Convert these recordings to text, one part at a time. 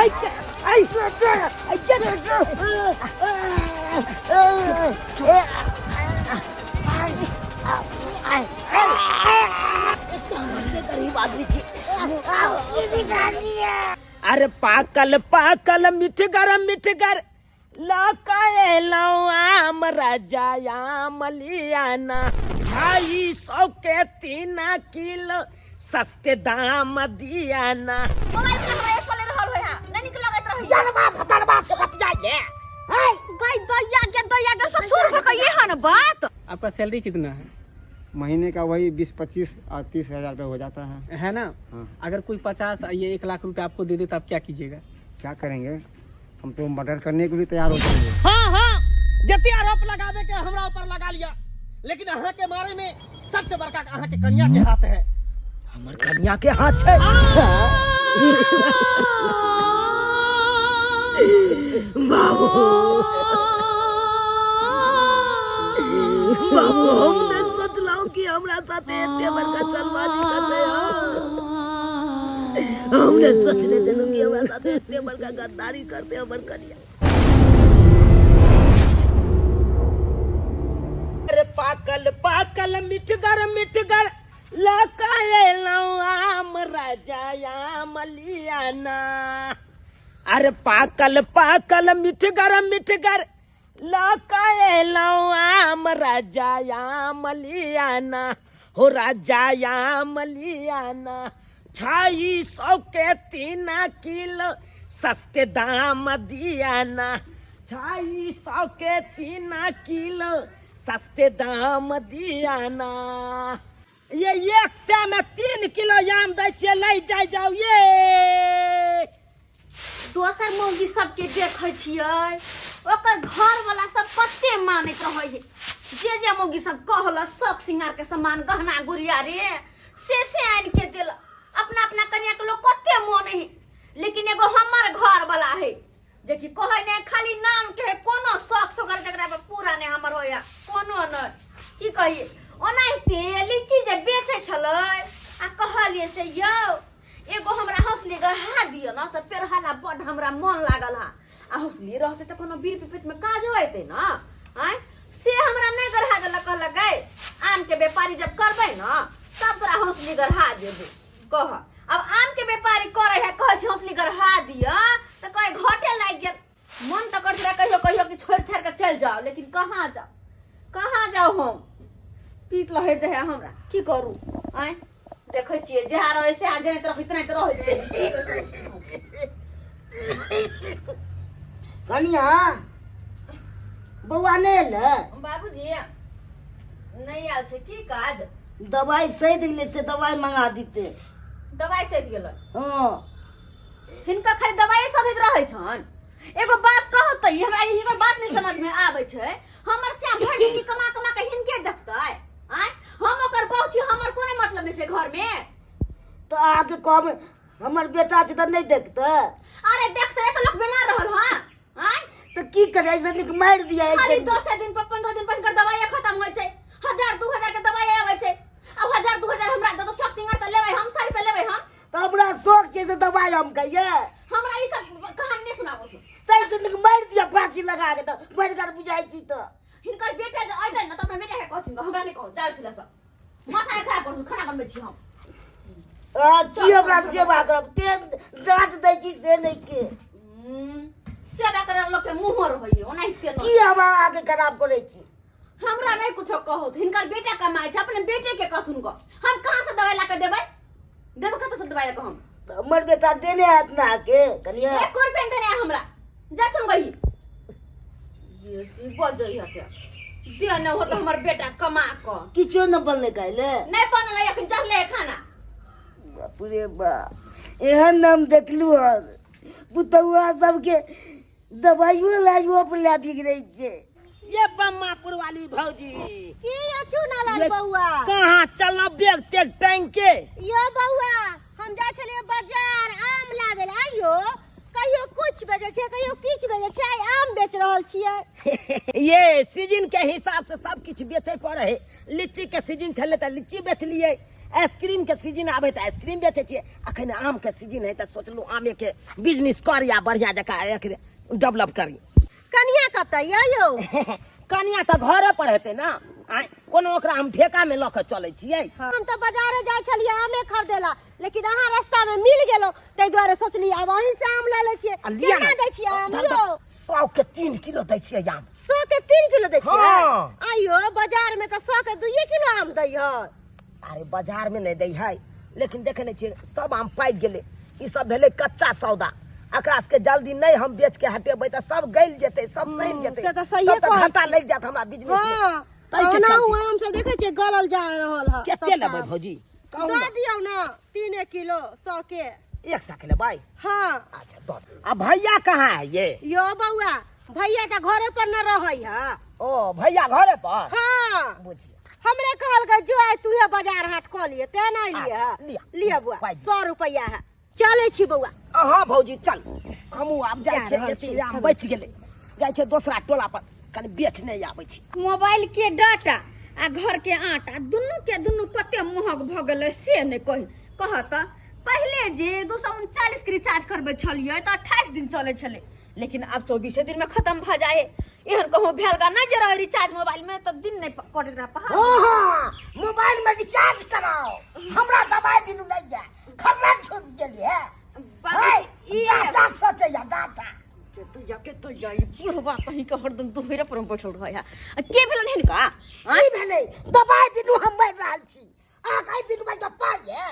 आई आई आई गरीब आदमी छी। अरे पाकल पाकल मिठगर मिठगर लकाए आम राजा आम लियाना, 250 के 3 किलो सस्ते दाम दियाना। मोबाइल पर हमरा चले रहल होय हा, नहीं निक लगैत रहे। यरबा फतरबा से बतियाइए। गाय दैया के, दैया के ससुर भ के ये हन बात। आपका सैलरी कितना है? महीने का वही 20, 25 और 30 हज़ार रुपये हो जाता है। है ना? हाँ। अगर कोई 50 या 1 लाख रुपए आपको दे दे तो आप क्या कीजिएगा? क्या करेंगे? हम तो मर्डर करने के लिए तैयार हो जाएंगे। हाँ, जते आरोप लगावे के हमरा ऊपर लगा लिया, लेकिन अहाँ के मारे में सबसे बड़का अहाँ के कन्या के हाथ है। हमर कन्या के हाथ है? बाबू, बाबू, हम ने सोचलहुं कि हमरा साथे एते बड़का चलबाजी करते। हम ने सोचने छलहुं कि हमरा साथे एते बड़का गद्दारी करते हमर कन्या। अरे पाकल पाकल मिठगर मिठगर लकाए आम राजा आम लियाना। अरे पाकल पाकल मिठगर मिठगर लकाए आम राजा आम लियाना, हो राजा आम लियाना, 250 के 3 किलो सस्ते दाम दियाना, 250 के 3 किलो सस्ते दाम दियाना। ये एक सौ में 3 किलो आम दै छियै, लै जाय जाओ ये। दोसर मौगी सबके देखै छियै, ओकर घर वाला सब कते मानैत रहै है। जे जे मौगी सब कहल शौक सिंगार के सामान, गहना गुड़िया रे, से आनि के देल। अपना अपना कन्या के लोग कते मानै है, लेकिन एगो हमर घर वाला है जे कि कहै नहि, खाली नाम के है। कोनो शौक सोगर जकरा पर पूरा नहि हमर होया, कोनो नहि। की कहिए, ओनाहिते लीची जे बेचै छलै आ कहलियै से यौ, एगो हमरा हौसली गढ़ा दिअ न, से पेरहला बड्ड हमरा मन लागल हा, आ हौसली रहतै तऽ कोनो बीर पिपीत में काजो अयतै न। आँय, से हमरा नहि गढ़ा देलक। कहलक, गै, आमके व्यापारी जब करबै न तब तोरा हौसली गढ़ा देबो। कह, अब आमके व्यापारी करै है, कहै छी हौसली गढ़ा दिअ तऽ कहे घटे लागि गेल। मन तऽ करैत रहै कहियो कहियो कि छोड़ि छाड़ि कऽ चलि जाउ, लेकिन कहाँ जाउ, कहाँ जाउ हम? पीत लहरि जाइ है हमरा। की करू? आँय, देखै छियै, जहाँ रहै सएह जनैत रहै, तेनाहिते रहै छियै। की करै छी हम? कनिया, बौआ नहि एलै? बाबूजी नहि आयल छै। की काज? दवाइ सधि गेलै, से दवाइ मंगा दिते। दवाइ सधि गेलै? हँ। हिनका खाली दवाइ सधैत रहै छनि। एगो बात कहू तऽ, ई हमरा हिनकर बात नहि समझ में आबै छै। हमर श्याम भरि जिंदगी कमा कमा के हिनके देखतै? आँय, हम ओकर बहू छी, हमर कोनो मतलब नहि छै घर में? तऽ अहाँके कहब, हमर बेटा छै तऽ नहि देखतै? अरे देखतै तऽ लोक बीमार रहल हँ? आँय? तऽ की करे? ऐसे नीक मारि दिया। खाली 10 दिन पर, 15 दिन पर हिनकर दवाई खत्म होइ छै। हजार 2000 के दवाई आबै छै। अब हजार 2000 हमरा दऽ दो, शौक सिंगार तऽ लेबै हम, साड़ी तऽ लेबै हम। तऽ हमरा शौक छै से दवाइ हम कहिए? हमरा ई सब कहानी नहि सुनाबो तू। तैसे नीक मारि दिया फांसी लगा के, तऽ बढ़िकर बुझाइ छी तऽ। हिनकर बेटा जे अयतै ने तऽ अपना बेटा के कहथिन, हमरा नहि कहू। जाउ छलै सब, माथा नहि खराब करू, खाना बनबै छी हम। आ, की हमरा सेवा करब? तेल डाँट दै छी से नहि के। सेवा करे लोक के मुँहो रहैए ओनाहिते नहि। की हम अहाँके खराब करै छी? हमरा नहि कुछो कहू। हिनकर बेटा कमाइ छै, अपने बेटे के कहथुन गो। हम कहाँ से दवाई ला के देबै? देबै कतऽ से दवाई ला के हम? तऽ हमर बेटा देने हैत ने अहाँके, कनिया? एको रुपया नहि देने है हमरा। जाथुन गई, बेसी बजै हते। देने हो तऽ हमर बेटा कमा कऽ। किछो नहि बनलै काल्हि? नहि बनल है, एखन चढ़ले है खाना। बाप रे बाप, एहन हम देखलू हन, पुतहुआ सबके दवाइयो लाइयो पर ला बिगड़ै छै। ये बम्मापुर वाली भौजी। की यौ चुनालाल बौआ? कहाँ चलना बैग तेग टांग के? यो बौआ, हम जाइ छलियै बाजार आम लाबै लए। आइयो कहियो कुछ बेचै छै, कहियो किछु बेचै छै, आइ आम बेच रहल छियै। ये सीजन के हिसाब से सब किछु बेचे पड़े है। लीची के सीजन छलै तऽ लीची बेचलियै, आइसक्रीम के सीजन आबै तऽ आइसक्रीम बेचै छियै। अखन आम के सीजन है तऽ सोचलहुँ आमे के बिजनेस करी आ बढ़िया जकाँ एकरे डेवलप करी। कनिया कतऽ यऽ यौ? कनिया तऽ घरे पर हेतै ने। आँय, कोनो ओकरा हम ठेकामे लऽ कऽ चलै छियै। हम तऽ बाजारे जाइ छलियै आमे खरीदे ला, लेकिन अहाँ रास्ता में मिल गेलहुँ, ताहि दुआरे सोचली आब अहीं से आम लऽ लै छियै। आ लिअ केना ने। दै छियै आम धर, यौ? धर, 100 के 3 किलो दै छियै आम। 100 के 3 किलो दै छियै? हाँ। आइयो बाजार में तऽ 100 के 2 किलो आम दै है। अरे बाजार में नहि दै है, लेकिन देखे नहि छियै सब आम पाकि गेलै। ई सब भेलै कच्चा सौदा, एकरा सबके जल्दी नहि हम बेच के हटेबै तऽ सब गलि जेतै, सब सड़ि जेतै। से तऽ सहिए तब तऽ कहै घाटा लागि जायत हमरा बिजनेस में। हाँ, ताहि के ओनाहु चलते। आम सब देखै छियै गलल जा रहल है। कते सबटा। लेबै भौजी? कहू दऽ ने। दियौ ने 3 किलो 100 के। 100 के लेबै? हाँ। अच्छा दऽ दियौ। आ भैया कहाँ है ये? यो बौआ, भैया तऽ घरे पर न रहै है। ओ भैया घरे पर? हाँ। बुझिए। हमरे कहलकै जो आइ तूहे बाजार हाट कऽ लिए, तें नहि लिए। अच्छा, लिअ। लिअ बौआ, पाइ दिअ। 100 रुपैआ है। चलै छी बौआ। हाँ भौजी चल, हमहूँ आब जाइ जा छियै, रहल एते छी, आम बचि गेलै, जाइ छियै दोसरा टोला पर कनि बेच नहि आबै छी। मोबाइल के डाटा आ घर के आटा दुनू के दुनू कते महग भऽ गेलै से नहि कही। कह तऽ पहिले जे 239 के रिचार्ज करबै छलियै तऽ 28 दिन चलै छलै, लेकिन आब 24 दिन में खत्म भऽ जाइ है। एहन कहूँ भेल गा नहि जे रहै रिचार्ज मोबाइल में तऽ दिन नहि कटैत रहै। पहाड़। हाँ, मोबाइल में रिचार्ज कराओ, हमरा दवाई बिनु नहीं जाए, खबर छूट गेली है। बाबूजी, ई डाटा सचैया डाटा। के तो जाई बुढ़वा कहीं के हरदम दुहरे पर बैठल रहै है। आ के भेलन हिनका? की भेलै? दवाई बिनु हम मरि रहल छी, अहाँ के बिनु भाई के पाइ है?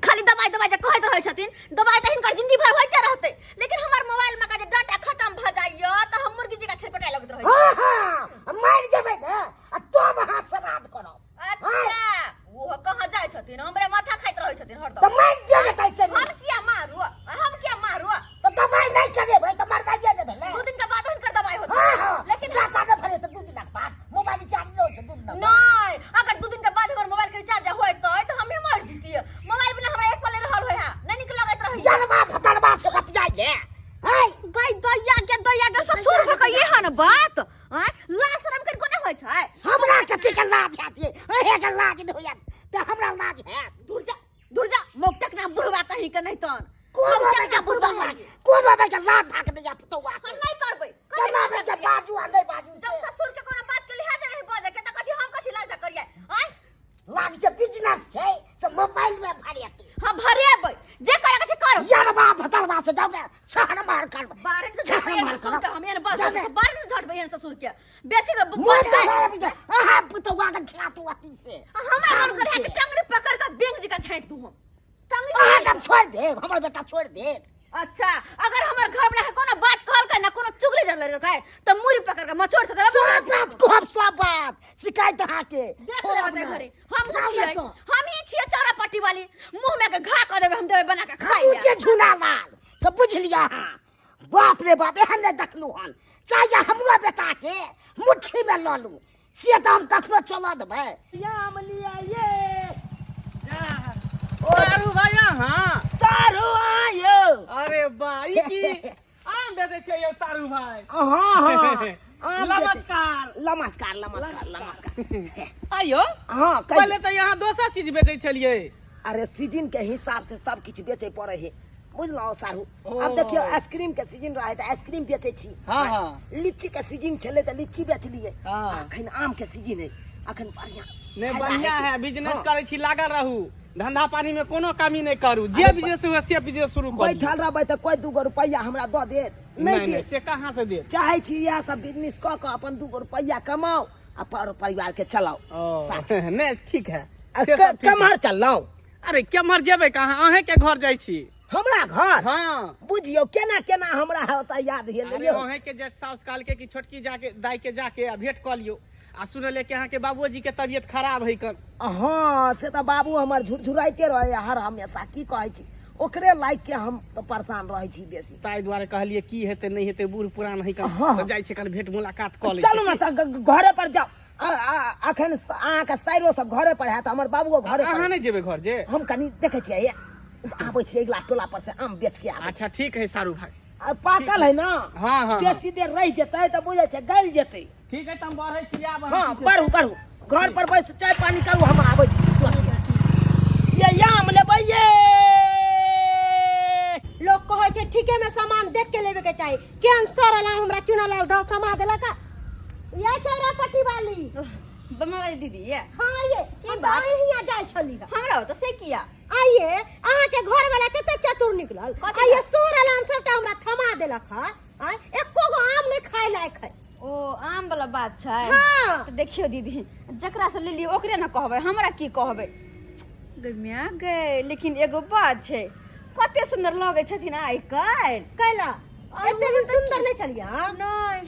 खाली दवाई दवाई जे कहैत रहै छथिन, दवाई तऽ हिनकर जिंदगी भर होइते रहतै, लेकिन हमर मोबाइल में का जे डाटा खत्म भऽ जाइया तऽ हम मुर्गी जकाँ छटपटाए लगैत रहै छी। हाँ, हाँ, मरि जेबै ने आ तब अहाँ श्राद्ध करब। अच्छा, ओहो कहाँ जाइ छथिन, हमरे माथा खाइत रहै छथिन हरदम। तऽ मरि जेबै तैसे हम किया मारू, हम किया मारू? तऽ दवाई नहि करेबै तऽ मरनाइए ने भेलै। 2 दिन के बाद हुनकर दवाई होतै। हाँ, हाँ, लेकिन डाटा नहि भरे तऽ 2 दिनक बाद मोबाइल रिचार्ज नहि होइ छै 2 दिनक बाद। नहि, अगर 2 दिन के बाद हमर मोबाइल के रिचार्ज होइतै तऽ हमही मरि जैतियै। मोबाइल बिना हमरा एक पल नहि रहल होइ है, नहि नीक लगैत रहै। यरबा भतरबा से बतियाइले। है गई दैया के दैया के ससुर भऽ के एहन बात? आँय, लाज शरम कनिको नहि होइ छै? हमरा कथी के लाज हैत ये? अहें के लाज नहि होयत तऽ हमरा लाज हैत? दूर जा, दूर जा, मौटक ना बुढ़वा कहीं के नहीं तन। कोन मौटक बाबा ना के बुढ़वा पुतौआ? कहीं। कोन बाबा के लाज भाग नहि या पुतौआ के? हम नहीं करबै। केना कथी के करबै? बाजू आ नहि बाजू जब से? ससुर के कोनो बात के लिहाज नहीं बजे के तऽ कथी हम कथी लाज करियै? आँय? लाज जे बिजनेस छै से मोबाइल में भरेतै। हाँ भरेबै, जे करे के छै करू। यरबा भतरबा से जाउ ने, छहर मार करबै। बारन से छहर झटबै मार ससुर के, करब। हम एहन बस जाउ ने। बारन से झटबै एहन ससुर के। बेसी के मोन तऽ भए गेल। अहाँ पुतौआ के खिलातू अथी से। हमरा मन करे है कि टंगरी पकड़ के बेंग जकाँ झाँटि दू हम। टंगरी अहाँ पकड़ के छोड़ि देब, हमर बेटा छोड़ि देब। अच्छा, अगर हमर घर वाला के कोनो बात कहलकै ना, कोनो चुगली जरलकै तऽ मुड़ी पकड़ के मचोड़ के देबै। सब बात कहब, सब बात शिकायत अहाँके देख छोड़ब लेबै नहि। घरे। हम जाउ ने छियै, तऽ। हम ही छियै चौरा पट्टी वाली, मुंह में के घा कऽ देबै, हम देबै बना के खाइ हमहूँ लए। छियै झूना लाल, सब बुझि लिअ अहाँ। बाप रे बाप, एहन नहि देखलहुँ हन। चाहे हमरो बेटा के मुट्ठी में लऽ लू, से तऽ हम कखनो चलऽ देबै। आम लिया ये। सारू भाई अहाँ? सारू आयो। अरे बा, ई की आम बेचै छियै यौ सारू भाई? हाँ, हाँ, आम बेचै। नमस्कार। नमस्कार, नमस्कार, नमस्कार। आइयो। हाँ, कहियौ। पहिले तऽ यहाँ दोसर चीज बेचै छलियै। अरे सीजन के हिसाब से सब किछु बेचै पड़ै है, बुझलहुँ सारू? ओ। आब देखियौ आइसक्रीम के सीजन रहै तऽ आइसक्रीम बेचै छी। हाँ, हाँ। लीची के सीजन छलै तऽ लीची बेचलियै। हाँ। अखन आम के सीजन है, अखन बढ़िया नहीं, फायदा बढ़िया हेतै। है, बिजनेस हाँ। करै छी, लागल रहू, धंधा पानी में कोनो कमी नहीं करू, जे अरे बिजनेस हुए से बिजनेस शुरू करू। बैठल रहबै तऽ कोइ 2 गो रुपैआ हमरा दऽ देत? नहि नहीं, देत। से कहाँ से देत? चाहै छी इएह सब बिजनेस कऽ कऽ अपन 2 गो रुपैआ कमाउ आ पर परिवार के चलाउ। ओ, साथ। नहीं, ठीक है। आ से सब ठीक है। कम्हर चललहुँ? अरे केम्हर जेबै कहाँ, अहें के घर जाइ छी। हमरा घर? हाँ। बुझियौ केना केना हमरा होता याद गेलै अरे यौ। अहें के जेठ साउस कहलकै कि छोटकी जाके दाई के जाके आ भेंट कऽ लियौ, आ सुनलियै कि अहाँके बाबूजी के तबियत खराब है कन। हाँ, से तऽ बाबू हमर झुरझुराइते रहै हर हमेशा, की कहै छी, ओकरे लाइक के हम तऽ परेशान रहै छी बेसी। ताहि दुआरे कहलियै की हेतै नहि हेतै, बूढ़ पुरान है कन, हाँ। तऽ जाइ छी कन भेंट मुलाकात कऽ लै चलू छी। ने तऽ घरे पर जाउ। अखन अहाँके साइरो सब घरे पर हैत, हमर बाबूओ घरे पर। अहाँ नहि जेबै घर जे? हम कनी देखै छियै, हे, आबै छियै अगिला टोला पर से आम बेच के आबै। अच्छा ठीक है सारू भाई। आ, पाकल है ना? हाँ, हाँ, हाँ। बेसी देर रहि जेतै तऽ बुझै छै गलि जेतै। ठीक है, तऽ हम बढ़ै छी आब। हाँ, बढ़ू बढ़ू, घर पर बैस चाय पानी करू, हम आबै छी। ये आम लेबै ये। लोग कहै छै ठीके में सामान देख के लेबे के चाही। केहन सड़ल आम हमरा चुनालाल दऽ थमा देलक। ये चौरा पट्टी वाली बमा वाली दीदी ये। हाँ ये हम तऽ अहीं हियाँ जाइ छली। हमरा ओतऽ से किया? आइए अहाँ के घर वाला कते चतुर निकलल। कथी? आइए सड़ल आम सबटा हमरा थमा देलक हँ। आँय, एको गो आम नहि खाय लायक है। ओ आम वाला बात छै। हाँ। तऽ देखियौ दीदी, जकरा से लेलियै ओकरे ने कहबै, हमरा की कहबै? गै माय गै, लेकिन एगो बात छै, कते सुन्दर लगै छथिन आइ काल्हि। कैला एते दिन सुन्दर नहि छलियै हम? नहि,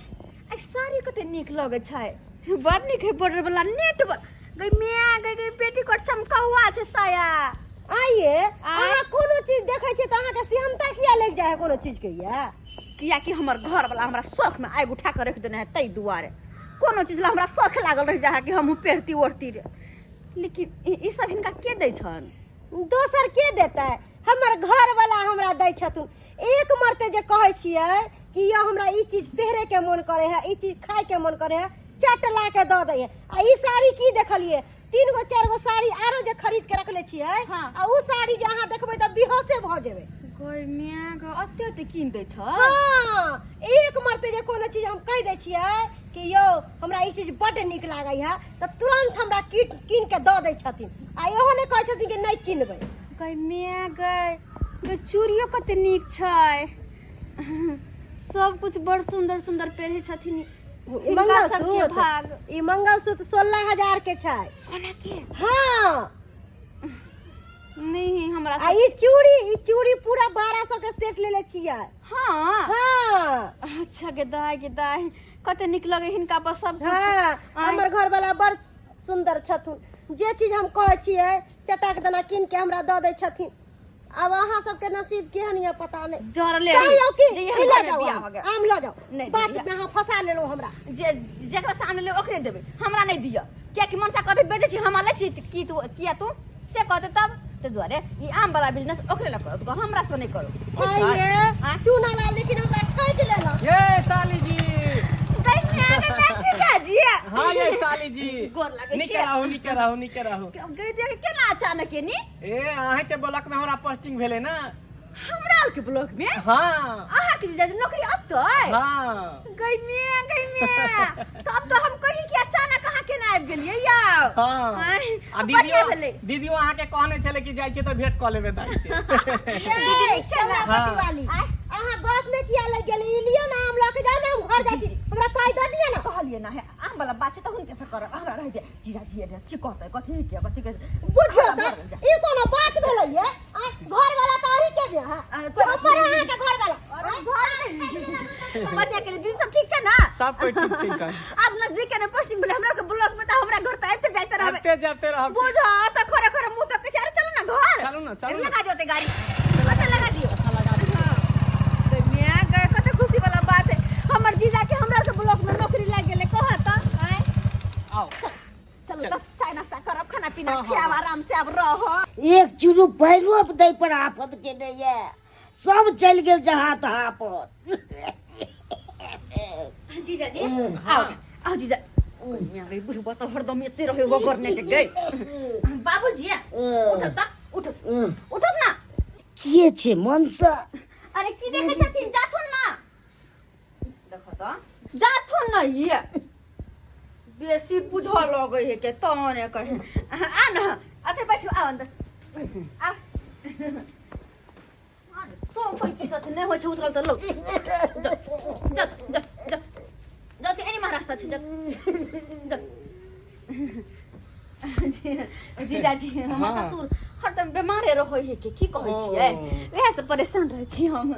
आइ साड़ी कते नीक लगै छै, बड़ नीक है। बॉर्डर वाला नेट गै माय गै, गै पेटीकोट चमकौआ छै साया। आइए अहाँ कोनो चीज देखै छियै तऽ अहाँके सेहनता किया लागि जाइ है कोनो चीज के? ये कियाकि हमर घर वाला हमरा शौक में आगि उठा के रख देने है, ताहि दुआरे कोनो चीज ला हमरा शौक लागल रह जा है कि हमहूँ पहिरती ओढ़ती रे। लेकिन ई सब हिनका के दै छन? दोसर के देतै, हमर घर वाला हमरा दै छथुन। एक मरते जे कहै छियै कि यौ हमरा ई चीज पहिरे के मोन करे है, ई चीज खाय के मोन करे है, चट ला के दऽ दै है। आ ई साड़ी की देखलियै, 3 गो 4 गो साड़ी आरो जे खरीद के रखले छियै। हाँ। आ उ साड़ी जे अहाँ देखबै तऽ बेहोशे भऽ जेबै। गै माय गै, अते अते कीन दै छ? हाँ, एक मरते जे कोनो चीज हम कहि दै छियै कि यौ हमरा ई चीज बड्ड नीक लागै है, तऽ तुरंत हमरा कीन के दऽ दै छथिन। आ इहो नहि कहै छथिन कि नहि कीनबै। गै माय गै, गै चूड़ियो कते नीक छै, सब कुछ बड़ सुन्दर सुन्दर पहिरै छथिन। ई हिनका सबके मंगलसूत्र भाग। ई मंगलसूत्र 16,000 के छै। सोना के? हाँ। नहीं हमरा आ ई चूड़ी, ई चूड़ी पूरा 1200 के सेट लेले छियै। हाँ। हाँ। अच्छा गे दाय, गे दाय, कते नीक लगे हिनका पर सब कुछ। हाँ, आँय। हमर घर वाला बड़ सुन्दर छथुन, जे चीज हम कहै छियै चटाक दना कीन के हमरा दऽ दै छथिन। आब अहाँ सबके नसीब केहन यऽ पता नहि। जरले कहलहुँ कि जे ई हम लऽ घरमे जाउ, बियाह आम, भऽ गेल। आम लऽ जाउ। नहि बात दिअ। में अहाँ फंसा लेलहुँ हमरा। जे जकरा से आनले ओकरे देबै, हमरा नहि दिअ, कियाकि मनसा कहतै बेचै छी हमरा लै छी की तू, किया तू से कहतै तब। ताहि दुआरे ई आम वाला बिजनेस ओकरे लऽ करू, हमरा से नहि करू। ठीक छै? आइए आँय? चूना लाल लेकिन हमरा ठकि लेलक। ये साली जी। गै माय गै माय, जीजाजी। हाँ ये साली जी। गोर लागै नीके छियै। रहू, नीके रहू, नीके रहू। गै देख केना अचानक एनी? ए अहाँ के ब्लॉक में हमरा पोस्टिंग भेलै ना। हमरा आर के ब्लॉक में? हाँ। अहाँ के जीजाजी नौकरी अतै? हाँ। गै मे, गै मे, तब तो हम कही कि अचानक अहाँ केना आबि गेलियै यौ? हाँ। आँय, आ बढ़िआँ दीदियो भेलै। दीदियो अहाँ के कहने छलै कि जाइ छियै तऽ भेंट कऽ लेबै दाइ से। दीदी नीक छै ने? चौरा पट्टी वाली। आँय? अहाँ गप में किया लागि गेली? ई लिअ ना आम लऽ के जाउ ना, हम घर जाइ छी, हमरा पाइ दऽ दिअ ना। कहलियै ना हे आम वाला बात छै तऽ हुनके से करब, हमरा रहि जाय। जीजाजी एने की कहतै, कथी के कथी के बुझियौ हमरा तऽ घर जा। ई कोनो बात भेलै ये? आँय, घर वाला तऽ अही के जे है। आँय, कोइ बात हमर नहि। अहाँ के घर वाला। अरे घर बढ़िया के दिन सब ठीक छै ना? सब कोइ ठीक छै कन। आब नजदीक के पोस्टिंग भेलै हमरा के ब्लॉक में, तऽ हमरा घर तऽ आबिते जाइते रहबै। आबिते जाइते रहब। बुझो तऽ खरे खरे मुँह तऽ कहै छै, अरे चलू ना घर। चलू ना, चलू ना। लगा दियौ ते गाड़ी, कतऽ लगा दियौ? हाँ। तऽ माय गै, कते खुशी वाला बात है, हमर जीजा के हमरा के ब्लॉक में नौकरी लागि गेलै। कहऽ तऽ आँय? आओ। चलू तऽ चाय नाश्ता करब, खाना पीना हाँ, हाँ, खायब, आराम से आब रह। एक चुरू पैरो दै पर आफत केने ये, सब चलि गेल जहाँ तहाँ पर। जीजाजी आओ, आओ जीजा। ओय गई बुढ़बा तऽ हरदम एते रहे गोगरने के गई। बाबूजी उठब तऽ उठब, उठब ना। के छै मनसा? अरे की देखै छथिन, जाथुन ना। देखो तऽ जाथुन ना, ई बेसी बुझऽ लगै है के तने कहे। आ न अथे बैठू, आ अंदर आ। अरे तो कोई किछु अथी नहि होइ छै उतरल तऽ लो। जा जा जा जा जा, एनी महाराष्ट्र छै, जा जा। जीजाजी हमर हाँ। ससुर हरदम बेमारे रहै है के की कहै छियै, वएह से परेशान रहै छी हम।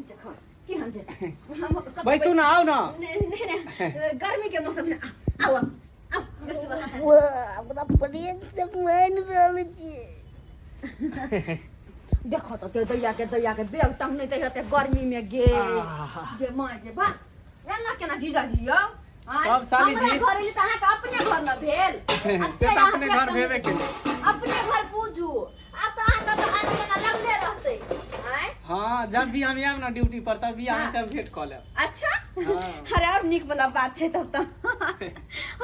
जखन की हम जे हम कतौ बैसू ना, आउ ना। नहि नहि नहि, गर्मी के मौसम में आउ आउ आउ बैसू अहाँ। अपना प्रेम से मानि रहल छी। देखो तो के दैया के दैया के बेग टंगने दै होते गर्मी में गे। गे माय गे बा, एना केना जीजाजी यौ? आँय, तब साली हमरा जी। घर एली तऽ अहाँके अपने घर न भेल। आ से तऽ अहाँ अपने बेग घर टंगने भेबे केलै। अपने घर पूजू, आब तऽ अहाँके तऽ आठ जना लगले रहतै। आँय? हाँ, जब भी हम आयब ना ड्यूटी पर तब भी अहाँ से हम भेंट कऽ लेब। अच्छा। हाँ। अरे और नीक वाला बात छै, तब तऽ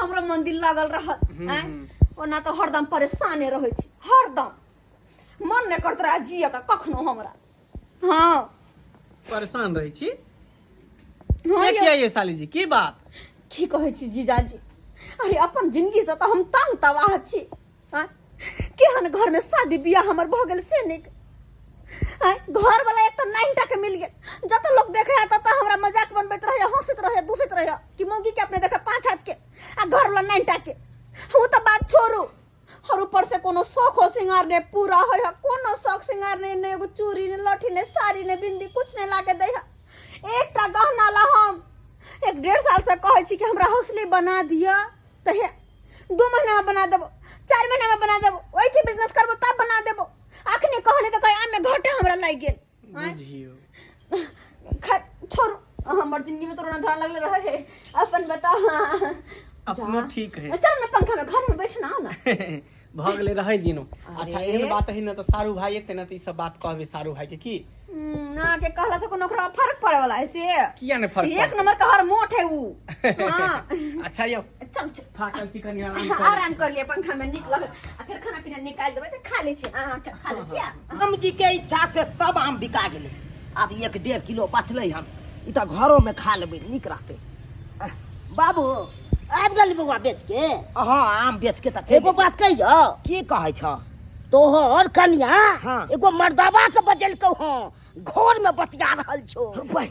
हमरो मंदिर लागल रहत। आँय? ओना तऽ हरदम परेशाने रहै छी हरदम मन नहि करत रहै जियऽ के कखनो हमरा हँ परेशान रहै छी हँ से यौ। किया ये साली जी की बात की कहै छी जीजाजी अरे अपन जिंदगीसँ तऽ हम तंग तबाह छी आँय केहन घरमे शादी बियाह हमर भऽ गेल से नीक आँय घरवला एक तऽ नाइन टाके मिल गेल जतऽ लोक देखै है ततऽ हमरा मजाक बनबैत रहैए हँसैत रहैए दूसैत रहैए कि मौगीके अपने देखै पाँच हाथके आ घरवला नाइन टाके ओ तऽ बात छोड़ू और ऊपर से कोनो शौक सिंगार ने पूरा होय है कोनो शौक सिंगार ने ने एगो चूड़ी ने लठी ने साड़ी ने बिंदी कुछ ने लाके दै है एकटा गहना ला हम एक डेढ़ साल से कहै छी कि हमरा हौसले बना दिअ तऽ हे 2 महीना में बना देबो 4 महीना में बना देबो ओहि के बिजनेस करबो तब बना देबो अखने कहले तऽ कहे आम में घाटे हमरा लागि गेल आँय? बुझियौ खैर छोड़ू हमर जिंदगी में तो रोना धोना लगले रहे है अपन बताओ हाँ। अपनो ठीक है चल ना पंखा में घर में बैठना आओ ना भऽ गेलै रहै दिनो अच्छा एहन बात है ने तऽ सारू भाई एते ने तऽ ई सब बात कहबै सारू भाई के की अहाँके कहला से कोनो ओकरा फर्क पड़े वाला है से किया ने फर्क एक नंबर का हर मोट है ऊ हाँ अच्छा यौ चल चल थाकल छी कनि आराम कर आराम कर लिअ पंखा में नीक लगत आ फेर खाना पीना निकालि देबै तऽ खा लै छी अहाँ खा लै छी आम जी के इच्छा से सब आम बिका गेलै आब एक डेढ़ किलो बचलै हन ई तऽ घरोमे खा लेबै नीक रहतै बाबू आबि गेल बौआ बेच के हँ आम बेच के तऽ चलि एगो बात कहियौ की कहै छह तोहर कनिया हाँ। एगो मर्दाबा के बजेलकौ हँ घर में बतिया रहल छौ भाई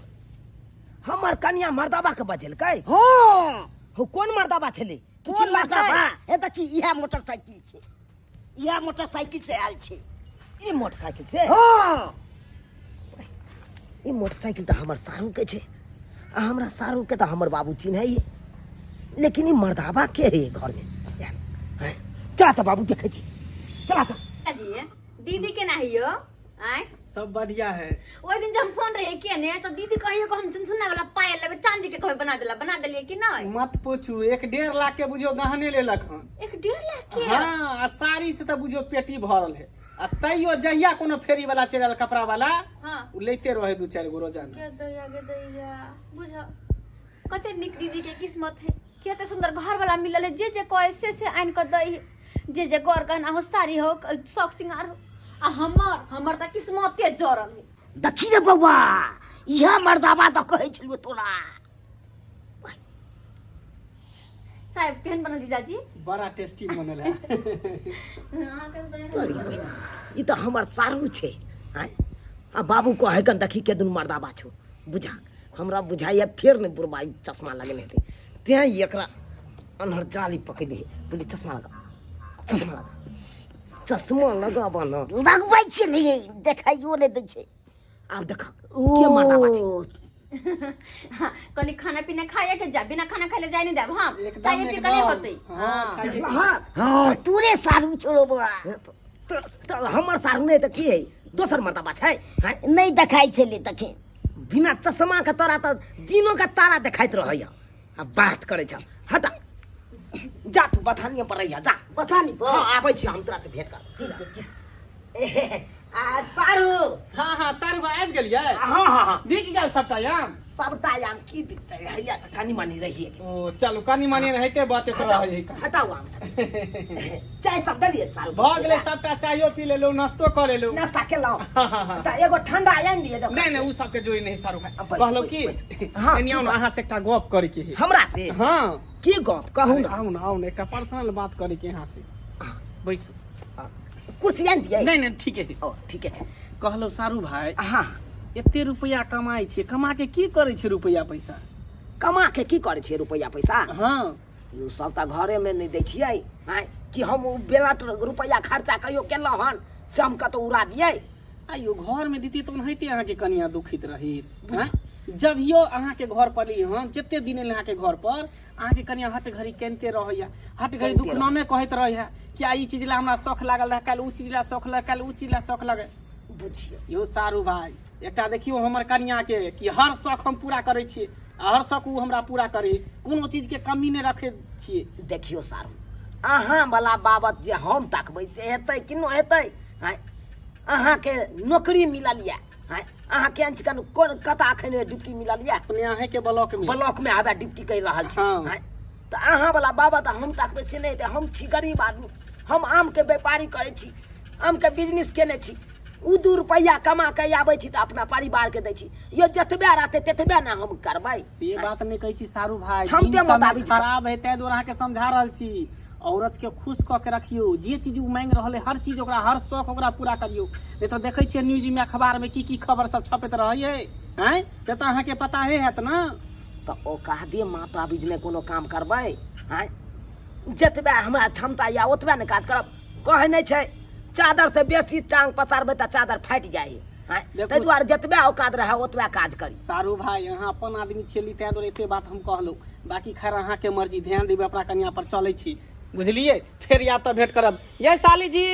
हमर कनिया मर्दाबा के बजेलकै हँ हो कोन मर्दाबा छलै तू कोन चिन्हलकै? मर्दाबा हे देखी इएह मोटरसाइकिल छै इएह मोटरसाइकिल से आयल छै ई मोटरसाइकिल से हँ ई मोटरसाइकिल तऽ हमर सारू के छै आ हमरा सारू के तऽ हमर बाबू चिन्हैये लेकिन ई मर्दाबा के है घर में हैं? चला तऽ बाबू देखै छी चला तऽ जी दीदी के नाही यो आय सब बढ़िया है ओहि दिन जब हम फोन रहे के ने तो दीदी कहियो कि हम झुनझुना वाला पायल लेबै चांदी के कहबै बना देला बना देलिए कि नहीं मत पूछू एक डेढ़ लाख के बुझियो गहने लेलक हन एक डेढ़ लाख के हाँ आ साड़ी से तऽ बुझियो पेटी भरल है आ तैयो जहिया कोनो फेरी वाला चलि आयल कपड़ा वाला हाँ उ लेते रहे दू चारि गो रोजाना के दैया के दैया बुझ कते निक दीदी के किस्मत है कते सुंदर घर वाला मिलल है जे जे कहे से से आनि कऽ दै है जे जे गौर गहना हो साड़ी हो शौक सिंगार हो आ हमर हमर तऽ किस्मते जरल है देखी रे बौआ इएह मर्दाबा तऽ कहै छलियौ तोरा साहेब केहन बनल जीजाजी बड़ा टेस्टी बनल है अरे बहिन, ई तऽ हमर सारू छै आँय आ बाबू कहै कन देखी के दुनू मर्दाबा छौ बुझा हमरा बुझाइए फेर नहि बुढ़बा ई चश्मा लगेने हेतै तेँ ई एकरा अन्हर जाली पकड़ि है बोली चश्मा लगा चश्मा लगा चश्मा लगाबऽ न लगबै छियै ने ये देखाइयो नहि दै छै आब देख के मर्दाबा छै ओ हाँ, कहली खाना पीना खाए के जा बिना खाना खाए जाए नहीं देब हाँ एकदम चाय पी के नहीं एकदम। होते हाँ, खाइए। देखलहक हँ तोरे सारू छोड़ो बौआ तऽ हमर सारू नहि तऽ की है दोसर मर्दाबा छै आँय नहि देखाइ छलै तखन बिना चश्मा के तोरा तऽ दिनो के तारा देखाइत रहैया आ बात करै छ हटा जा तू बथानिए पर रहिया जा बथानी पर हाँ आबै छी हम तोरा से भेंट कर ठीक छै ठीक आ सारू हाँ हाँ सारू भाई आबि गेलियै हाँ हाँ हाँ बिक गेल सबटा आम सबटा आम की बिकतै हैया तऽ कनी मनी रहिए ओ चलू कनी मनी एनाहिते बचैत रहै है हटाउ आम सब चाय सब देलियै सारू भऽ गेलै सबटा चायो पी लेलहुँ नाश्तो कऽ लेलहुँ नाश्ता केलहुँ हाँ, हाँ, हाँ। तऽ एगो ठंडा आनि दिअ दोकान नहि नहि से। ओ सबके जोड़ी नहि सारू भाई आ, बैस, कहलहुँ बैस, की बैस। हाँ, एनी आउ की ने अहाँ से एकटा गप करे के है हमरा से हाँ की गप कहू अरे ने आउ ने आउ ने एकटा पर्सनल बात करे के यहाँ से बैसू कुर्सी आनि दियै नहि नहि ठीके है ओ ठीके छै कहलहुँ सारू भाई हाँ एते रुपया कमाइ छियै कमा के की करै छियै रुपया पैसा कमा के की करै छियै रुपैआ पैसा हाँ यौ सब तऽ घरेमे नहि दै छियै आँय कि हम ओ बेला रुपैआ खर्चा कहियो केलहुँ हन से हम कतहु उड़ा दियै आइयो घरमे दितियै तऽ ओनाहिते अहाँके कनिया दुखित रहित आँय? जभियो अहाँके घर पर एली हन जते दिन एली अहाँके घर पर अहाँके कनिया हट घड़ी कनिते रहैया हट घड़ी कनिते दुख नामे कहैत रहैया कि आ ई चीज ला हमरा शौख लागल रहै काल्हि उ चीज ला शौख लागल काल्हि उ चीज ला शौख लागल बुझियौ यौ सारू भाई एकटा देखियौ हमर कनियाके कि हर शौख हम पूरा करै छियै आ हर शौख ओ हमरा पूरा करै कोनो चीजके कमी नहि रखै छियै देखियौ सारू अहाँ वाला बाबत जे हम तकबै से हेतै कि नहि हेतै आँय अहाँके नौकरी मिलल यऽ आँय अहाँके अंचकन कोन कतऽ अखन ड्यूटी मिलल यऽ अपने अहेंके ब्लॉक में ब्लॉक में आबे ड्यूटी करि रहल छी हाँ। आँय तऽ अहाँ वाला बाबत हम तकबै से नहि हेतै हम छी गरीब आदमी हम आमके व्यापारी करै छी, आमके बिजनेस केने छी। ओ 2 रुपैआ कमा के आबै छी तऽ अपना परिवारके दै छी। यो जतबे रहतै ततबे ने हम करबै। से बात नहि कहै छी सारू भाई, क्षमते दिन समय मोताबिक। खराब है, ताहि दुआरे अहाँके समझा रहल छी। औरत के खुश कऽ के रखियौ, जे चीज ओ मांगि रहल है हर चीज ओकरा, हर शौक ओकरा पूरा करियौ। नहि तऽ देखै छियै न्यूज में, अखबार में की की खबर सब छपैत रहै है, आँय, से तऽ अहाँके पता हे हैत ने। तऽ ओ कह दिए माता बीज नहि कोनो काम करबै। आँय, जतबे हमरा क्षमता यऽ ओतबे ने काज करब। कहै नहि छै चादर से बेसी टांग पसारबै तऽ चादर फाटि जाइ है। आँय, देखू- ताहि दुआरे जतबे औकात रहै ओतबे काज करी। सारू भाई, अहाँ अपन आदमी छेली ताहि दुआरे एते बात हम कहलहुँ, बाकी खैर अहाँके मर्जी। ध्यान देबै अपना कनिया पर। चलै छी, बुझलियै? फेर या तऽ भेंट करब। ये साली जी,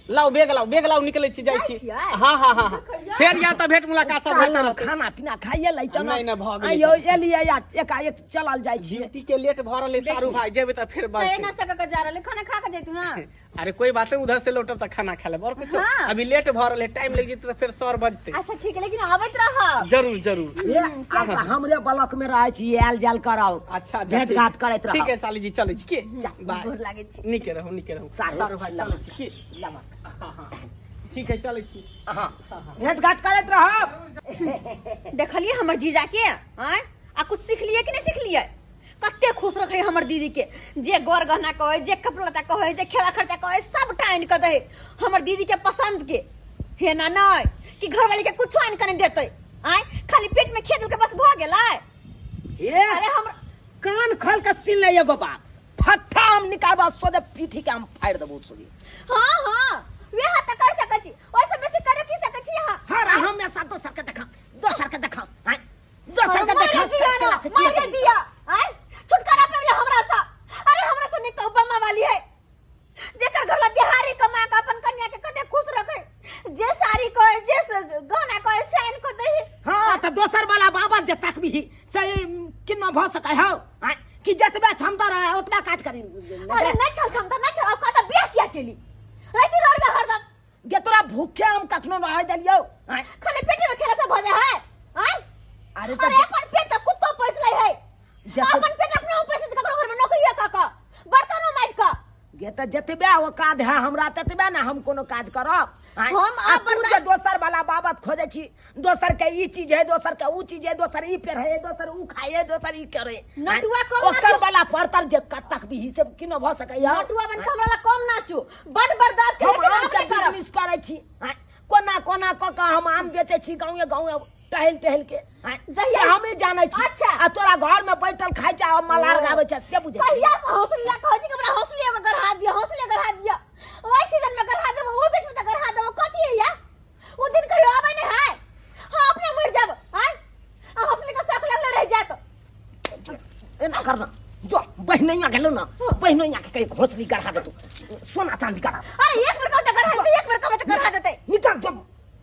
लाउ बेग, लाउ बेग, लाउ, निकलै छी, जाइ छी। छियै? हाँ हाँ हाँ हाँ, फेर या तऽ भेंट मुलाकात सब होइत कहलहुँ रहतै। खाना पीना खाइए लैतहुँ। नहि, नहि, भऽ गेलै। आइयो एलियै या एकाएक चलल जाइ छियै। ड्यूटी के लेट भऽ रहलै सारू भाई, जेबै तऽ फेर चाय बजतै। नाश्ता कऽ के जा रहलै, खाना खा के जैतू ना। अरे कोई बात नहीं, उधर से लौटब तऽ खाना खा लेब और कुछ। हाँ। अभी लेट भऽ रहलै, टाइम लागि जेतै तऽ फेर सर बजतै। अच्छा ठीक है, लेकिन आबैत रहब। जरूर जरूर। हे, आब तऽ हमरे ब्लॉक में रहै छी, आयल जायल करब। अच्छा अच्छा, भेंट ठीक। घाट करैत रहब। ठीक है साली जी, चलै छी के, बाय। गोर लागै छी। नीके रहू, नीके रहू। सारू, सारू भाई, चलै छी के। नमस्कार। हाँ हाँ, ठीक है, चलै छी। हाँ, भेंट घाट करैत रहब। देखलिए हमर जीजा के? आँय, आ कुछ सिखलिए कि नहीं सिखलिए? कते खुश रखे हमर दीदी के, जे गोर गहना कहे, जे कपड़ा लत्ता कहे, जे खेला खर्चा कहे, सबटा आनि कऽ दे हमर दीदी के पसंद के। हे ना नहीं कि घरवाली के कुछो आनि कऽ नहीं देते। आँय, खाली पेट में खेत के बस भऽ गेलै। हे, अरे हम कान खोल के सुन ले एगो बात, फट्टा हम निकालबा सोझे पीठी के हम फाड़ि देबो सोझे। हाँ हाँ, वएह तऽ कर सकै छी, ओहिसँ बेसी करे की सकै छी अहाँ? हर हमेशा दोसर के देखा, दोसर के देखा, आँय, दोसर के मारे देखा, दिया ना, केला से किया मारे करी? दिया। आँय, छुटकारा पाबि हमरा से। अरे हमरा से निक ओबामा वाली है, जेकर घर ला बिहारी कमा के अपन कन्या के कते खुश रखे, जे साड़ी कहे, जे गहना कहे से आनि के दही। हाँ तऽ दोसर वाला बाबा जे तकबी से किन्नो भऽ सकै हौ? आँय, कि जतबे क्षमता रहे ओतबा काज करी। अरे नहीं छल क्षमता, नहीं छल औकात, बियाह किया केली? रहती रह हरदम। गे तोरा भूखे हम कखनो रह देलियौ? आँय? खाली पेटे में खेला से भऽ जाय है? आँय? अरे तऽ अरे अपन पेट तऽ कुत्तो पोस लै है। अपन पेट अपने पोस लै, ककरो घर में नौकरी कऽ कऽ बर्तनो माजि कऽ। गे तऽ जतबे औकात है हमरा ततबे ने हम कोनो काज करब। आँय? हम आ आब तू जे बर्दाश्त- दोसर वाला बाबत खोजै छी, दोसर के ई चीज है, दोसर के ऊ चीज है, दोसर ई पेर है, दोसर ऊ खाए है, दोसर ई करे। आँय? नटुआ कम ओकर नाचू। वाला परतर जे कतक भी से किनो भऽ सकैया? नटुआ बन के हमरा ला कम नाचू, बड बर्दाश्त हम करे, लेकिन आम आब के नहीं करब। बिजनेस करै छी। आँय? कोना कोना कऽ कऽ हम आम बेचै छी गाँवे गाँवे टहल टहल के। आँय? जहिया- से हमे जानै छी। अच्छा। आ तोरा घर में बैठल खाइ छै आ मलार गाबै छै से बुझै छी। कहिया से हौसला कहै छी कि हमरा हौसले में गढ़ा दिअ, हौसले गढ़ा दिअ। ओहि सीजन में गढ़ा देबो, ओहि बीच में तऽ गढ़ा देबो, कथी है या? ओ दिन कहियो आबै नहि है, हाँ अपने मरि जाब। आँय, आ हौसले के शौक लगले रहि जायत। एना करना जो बहिनैया गेलो ना, बहिनैया के कहीं घोसली गढ़ा देतौ, सोना चांदी गढ़ा। अरे एक बेर कहू तऽ गढ़ा देतै, एक बेर कहबै तऽ गढ़ा देतै। निकल जो,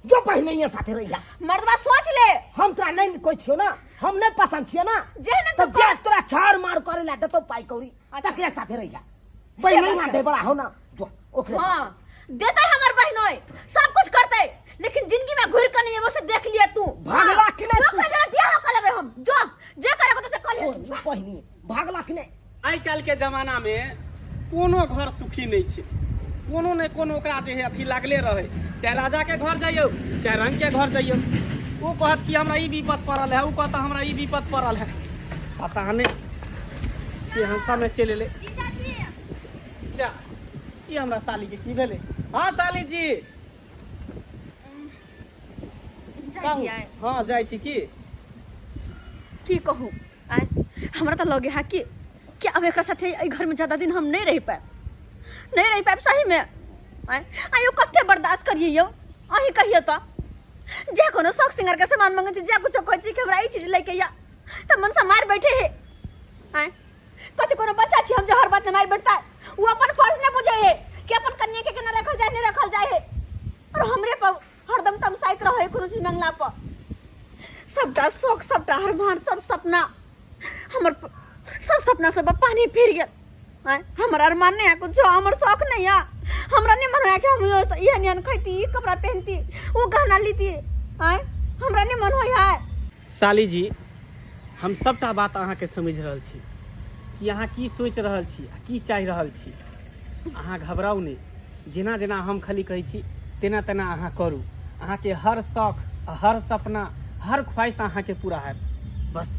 जो बहिनैया साथे रहिया। मर्दबा सोच ले। हम तोरा नहीं कोई छियो ना, हम नहीं पसंद छियो ना। जेहन तो तू जे कर। तोरा छाड़ मार करे ला देतौ पाई कौड़ी, तकरे साथे रहिया। बहिनैया दे बड़ा हो ना, जो ओकरे साथे। हाँ देतै हमर बहिनोय, सब कुछ करतै, लेकिन जिंदगी में घुर के नहीं एबो से देख लिया तू। भागला कि नहीं तू? ओकरे जरा बियाह कर लेबै हम, जो जे करे को तो से कर ले। ओ, बहिनी भागला कि नहीं? आइ काल्हि के जमाना में कोनो घर सुखी नहीं छै, कोनो ने कोनो ओकरा जे है अथी लागले रहे। चाहे राजा के घर जइयौ, चाहे रंग के घर जइयौ, ओ कहत कि हमरा ई विपद पड़ल है, ओ कहत हमरा ई विपद पड़ल है। पता नहीं केहन समय चलि एलै। जा, ई हमरा साली के की भेलै? हाँ साली जी, जाइ कहू। छियै? हाँ जाइ छी। की की कहू, आँय, हमरा तऽ लगे है कि अब एकरा साथे एहि घर में ज्यादा दिन हम नहीं रह पाएब, नहीं रह पाएब सही में। आँय, आयो कते बर्दाश्त करिए यौ, अहीं कहियो तऽ। जे कोनो शौक सिंगार के सामान मंगै छी, जे कुछो कहै छी कि हमरा ई चीज लैके या, तऽ मन से मारि बैठे हे। आँय, कथी कोनो बच्चा छी हम जे हर बात में मारि बैठता? वो अपन फर्ज नहीं बुझे हे कि अपन कन्या के केना रखल जाए, नहीं रखल जाए हे, और हमरे पर हरदम तमसाइत रहे कोनो चीज मंगला पर। सबटा शौक, सबटा अरमान, सब सपना हमर सब सपना सब पानी फिर गेल। आँय, हमर अरमान नहीं है कुछो, हमर शौक नहीं है, हमरा नहीं मन है कि हम एहन एहन खैती, ई कपड़ा पहनती, वो गहना लीती। आँय, हमरा नहीं मन होय है। साली जी, हम सबटा बात अहाँके समझि रहल छी कि अहाँ की सोचि रहल छी आ की चाहि रहल छी। अहाँ घबराउ नहि, जेना जेना हम खाली कहै छी तेना तेना अहाँ करू। अहाँके हर शौक, हर सपना, हर ख्वाहिश अहाँके पूरा हैत। बस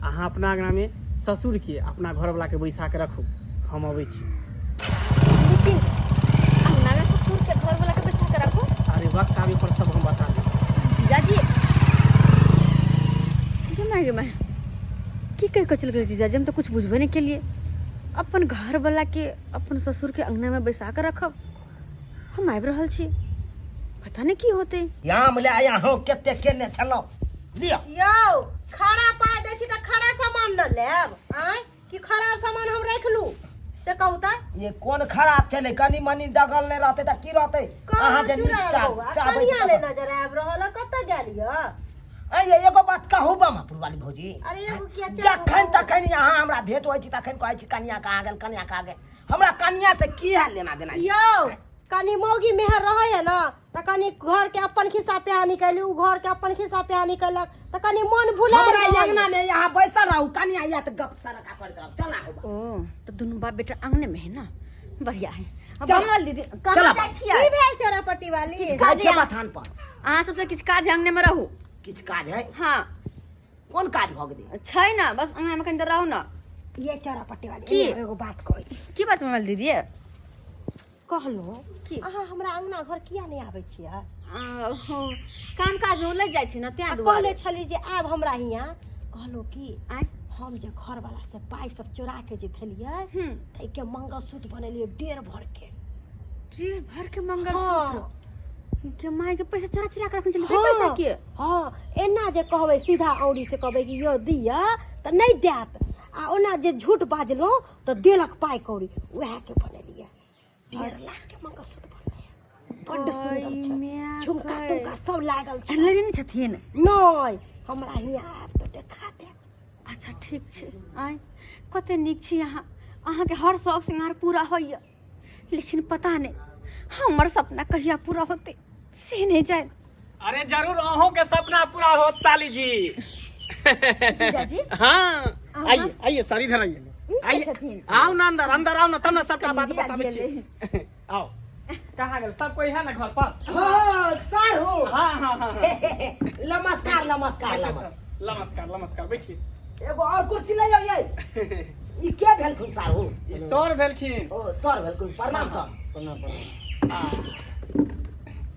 अहाँ अपना अङ्गनामे ससुरके, अपना घरवलाके बैसा के रखू, हम अबै छी। लेकिन अङ्गनामे ससुरके घरवलाके बैसा के रखू? अरे वक्त आबे पर सब हम बता देब। जीजाजी, गे माय गे माय, की कहि कऽ चलि गेलै जीजाजी? हम तऽ किछु बुझबे नहि केलियै। अपन घरवलाके अपन ससुरके अङ्गनामे बैसा कऽ रखब, हम आबि रहल छी, पता नहि की होतै। आम ले आया हूँ, कते केने छलहुँ, लिअ। यौ, खड़ा पाइ दै छी तऽ खड़ा सामान न लेब? आँय, कि खराब सामान हम राखि लू से कहू तऽ? ये कोन खराब छलै? कनि मनि दगल नहि रहतै तऽ की रहतै? अहाँ जे चुरायल चा बौआ, चाहबै से कनिया नहि कतऽ? नजर आबि रहल है, कतऽ गेल यऽ? आँय ये, एगो बात कहू बमापुर वाली भौजी? अरे एगो किया चारि गो जखन कहू? तखन यहाँ हमरा भेंट होइ छै तखन कहै छी कनिया कहाँ गेल, कनिया कहाँ गेल। हमरा कनिया से की है लेना देना? यौ, कनि मौगी मेहर रहै है ने तऽ कनि घर के अपन खिस्सा पिहानी कैली, उ घर के अपन खिस्सा पिहानी कैलक तऽ कनि मन भुला हमरा अंगना में यहाँ बैसल रहू, कनिया या तऽ गप सरका करैत रहू। चला हो। ओ तऽ दुनू बाप बेटा अंगने में है ना, बढ़िया है। अब चला। बनल दीदी, कहाँ चला। जाइ छियै? की भेल चोरापट्टी वाली? जाइ छियै बथान पर। अहाँ सबसँ किछु काज है, अंगने में रहू। किछु काज है? हाँ। कोन काज भऽ गेलै? छै ने, बस अंगना में कनि देर रहू ने। ये चोरापट्टी वाली। की? एने एगो बात कहै छी। की बात बनल दीदी? कहलहुँ की? अहाँ हमरा अंगना घर किया नहि आबै छियै? आ, हो, काम काज में उलझि जाइ छी ने तें आ दुआरे। कहने छली जे आब हमरा हियाँ, कहलहुँ कि आँय? हम जे घरवाला से पाइ सब चोरा के जे थेलियै ताहिके मंगलसूत्र बनेलियै 1.5 भर के। 1.5 भर के मंगलसूत्र? के माय के, पैसा चोरा चोरा के रखने छलियै पैसा के? हाँ, एना जे कहबै, सीधा औरी से कहबै कि यौ दिअ तऽ नहि देत, आ ओना जे झूठ बाजलहुँ तऽ देलक पाइ कौड़ी। उएह के बनेलियै, 1.5 लाख के मंगलसूत्र बनलै, बड्ड सुन्दर छै। माय झुमका के। तुमका सब लागल छै। लेने नहि छथिन? नहि, हमरा हियाँ आयब तऽ देखा देब। अच्छा ठीक छै। आँय, कते नीक छी अहाँ, अहाँके हर शौक श्रृंगार पूरा होइए, लेकिन पता नहि हमर सपना कहिया पूरा होतै से नहि जाय। अरे जरूर अहूँ के सपना पूरा होत साली जी। जीजाजी। हाँ, आइए आइए सर, इधर आइए। ई के आइए। छथिन? आओ ना अंदर, अंदर आओ ना, तब ना सबटा बात जीजाजी बताबै छी। एलै। आओ, कहाँ गेल सब कोई है ना घर पर? हाँ सर हो। हाँ हाँ हाँ हाँ। नमस्कार नमस्कार। बैठिए नमस्कार सर, नमस्कार नमस्कार, बैठिए। एगो और कुर्सी ले जाइए। ई के भेलखुन साहु? ई सर भेलखिन। ओ सर भेलखुन, प्रणाम सर। प्रणाम प्रणाम।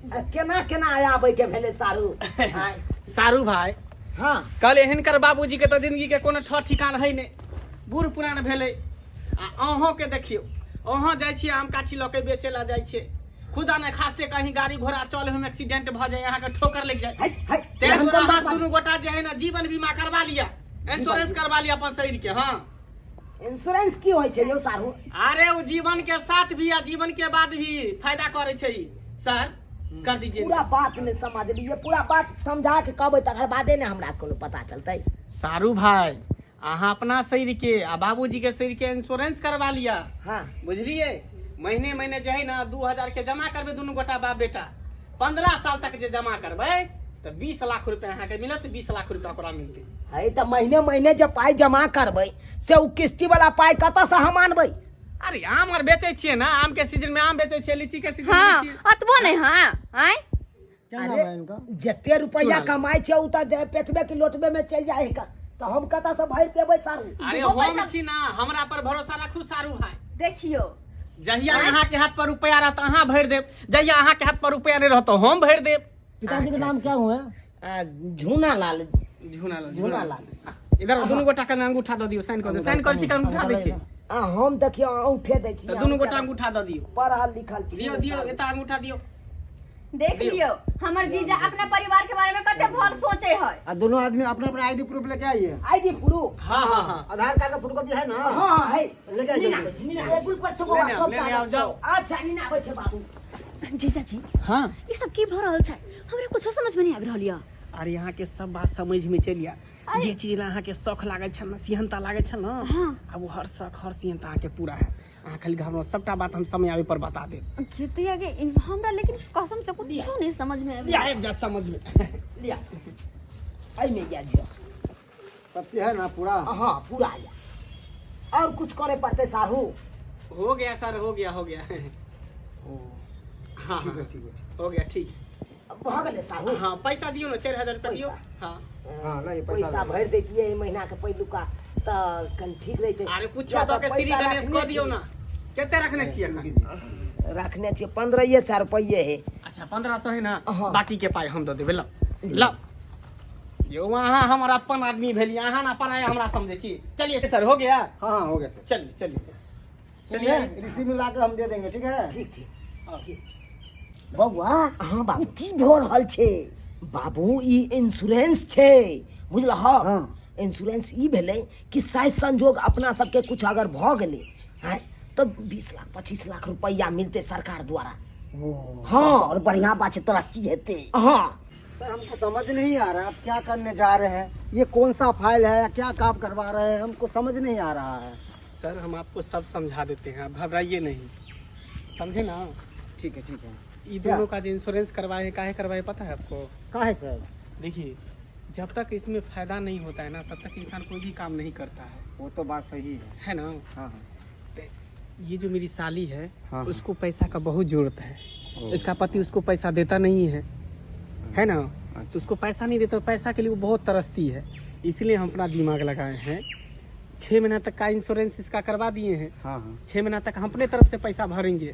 आ, केना केना आबै के भेलै सारू? आँय। सारू भाई। हाँ। कहले हिनकर बाबूजी के तऽ जिंदगी के कोनो ठह ठिकान है नहि, बूढ़ पुरान भेलै। आ अहों के देखियौ, अहाँ जाइ छियै आम काठी लऽ के बेचै लए जाइ छियै, खुदा ने खास्ते कहीं गाड़ी घोड़ा चले हम एक्सीडेंट भऽ जाय, अहाँके ठोकर लागि जाय। है है ताहि एहन दुआरे कोन अहाँ बात? दुनू गोटा जे है ने जीवन बीमा करवा लिअ, इंश्योरेंस करवा लिअ अपन शरीर के। हाँ। इंश्योरेंस की होइ छै यौ सारू? अरे ओ जीवन के साथ भी आ जीवन के बाद भी फायदा करे छै। सर, कर दीजिए। पूरा बात नहि समझलियै, पूरा बात समझा के कहबै तकर बादे ने हमरा कोनो पता चलतै। सारू भाई, अहाँ अपना शरीर के आ बाबूजी के शरीर के इंश्योरेंस करवा लिअ। हाँ। बुझलियै? महीने महीने जे है ना 2000 के जमा करबै दुनू गोटा बाप बेटा, 15 साल तक जे जमा करबै तऽ 20 लाख रुपया अहाँके मिलत, 20 लाख रुपया ओकरा मिलतै। है तऽ महीने महीने जे पाइ जमा करबै से ओ किस्ती वाला पाइ कतऽसँ हम आनबै? अरे आम आर बेचै छियै ना, आम के सीजन में आम बेचै छियै, लीची के सीजन में हाँ लीची। अतबो नहि। हाँ, आँय। क्या नाम अरे है इनका? जते रुपैआ चूड़ा। कमाइ छै ओ तऽ पेटबे के लोटबे में चलि जाइ है, तऽ हम कतऽसँ भरि पेबै सारू? अरे दूगो हम पैसा- छी ना, हमरा पर भरोसा राखू सारू भाई। देखियौ, जहिया अहाँ के हाथ पर रुपया रहत अहाँ भरि देब, जहिया अहाँ के हाथ पर रुपया नहीं रहत हम भरि देब। पिताजी का नाम क्या हुआ है? आ, झूना लाल। झूना लाल। झूना लाल। इधर दुनू गोटा के अंगूठा दऽ दियौ, साइन कऽ दियौ। साइन करै छी कि अंगूठा दै छी? आ हम देखियौ अंगूठे दै छी। तऽ दुनू गोटा अंगूठा दऽ दियौ। पढ़ल लिखल छी। दियौ दियौ, एतऽ अंगूठा दियौ। देख लियौ, हमर जीजा अपना परिवार के बारे में कते भल सोचे है। आ दोनों आदमी अपना अपना आईडी प्रूफ लेके आइए। ID proof? हाँ हाँ हाँ। आधार कार्ड का फोटोकॉपी है ना? हाँ हाँ है। लेके आइए। नीना आबै छै, नीना आबै छै। टेबुल पर छौ बौआ, लेने आओ, सब लेने आओ, कागज जाओ। सब। अच्छा नीना आबै छै बाबू। जीजाजी। हाँ। ई सब की भऽ रहल छै? हमरा कुछो समझ में नहीं आबि रहल यऽ। अरे यहाँ के सब बात समझ में चलि आयल। जे चीज ला अहाँ के शौक लागल छल ना, सिहनता लागल छल ना, हाँ। आब ओ हर शौक हर सिहनता अहाँ के पूरा है। अहाँ खाली घबराउ, सबटा बात हम समय आबे पर बता देब। खेती आगे हमरा लेकिन कसम से कुछो नहीं समझ में आबि। लिया आबि जा समझ में। लिया, एहिमे या जेरॉक्स। सबसे है ना पूरा? हाँ पूरा या। और कुछ करे पड़ते साहू? हो गया सर, हो गया, हो गया। ओ हाँ ठीक है हाँ, ठीक है ठीक। हो गया, ठीक। भऽ गेलै साहु? हाँ, पैसा दियो ना, 4000 रुपया दियो। हाँ। हाँ, लाइए पैसा। पैसा भरि दैतियै एहि महीनाके पहिलुका तऽ कनि ठीक रहितै। अरे कुछ किया दऽ तऽ के श्री पैसा गणेश रखने कऽ दियौ छी। ना। कते रखने छियै एखन? रखने छियै 1500 रुपैए है। अच्छा, 1500 है ना? हाँ। बाकी के पाइ हम दऽ देबै। ल ल यौ, अहाँ हमर अपन आदमी भेलियै, अहाँ ना पराया हमरा समझै छी। चलिए सर, हो गया। हाँ हाँ, हो गया सर। चलिए चलिए चलिए। रिसीव मिला के हम दे देंगे, ठीक है? ठीक ठीक ठीक। बौआ। हाँ बाबू। ई की भऽ रहल छै? बाबू, ई इंश्योरेंस छै, बुझलह? हाँ। इंश्योरेंस ई भेलै कि शायद संजोग अपना सबके कुछ अगर भऽ गेलै आँय तऽ 20 लाख 25 लाख रुपैआ मिलतै सरकार द्वारा। हाँ, हाँ। और बढ़िया बात छै, तरक्की हेतै। हाँ। सर, हमको समझ नहीं आ रहा आप क्या करने जा रहे हैं। ये कौन सा फाइल है या क्या काम करवा रहे हैं, हमको समझ नहीं आ रहा है। सर, हम आपको सब समझा देते हैं, आप घबराइए नहीं, समझे ना? ठीक है, ठीक है। ये क्या? दोनों का जो इंश्योरेंस करवाए हैं, काहे करवाए पता है आपको? का है सर? देखिए, जब तक इसमें फायदा नहीं होता है ना, तब तक इंसान कोई भी काम नहीं करता है। वो तो बात सही है। है ना? हाँ हाँ। ये जो मेरी साली है, हाँ। उसको पैसा का बहुत जरूरत है। इसका पति उसको पैसा देता नहीं है, है ना? तो उसको पैसा नहीं देता, पैसा के लिए वो बहुत तरसती है। इसलिए हम अपना दिमाग लगाए हैं, 6 महीना तक का इंश्योरेंस इसका करवा दिए हैं। हाँ हाँ 6 महीना तक हम अपने तरफ से पैसा भरेंगे,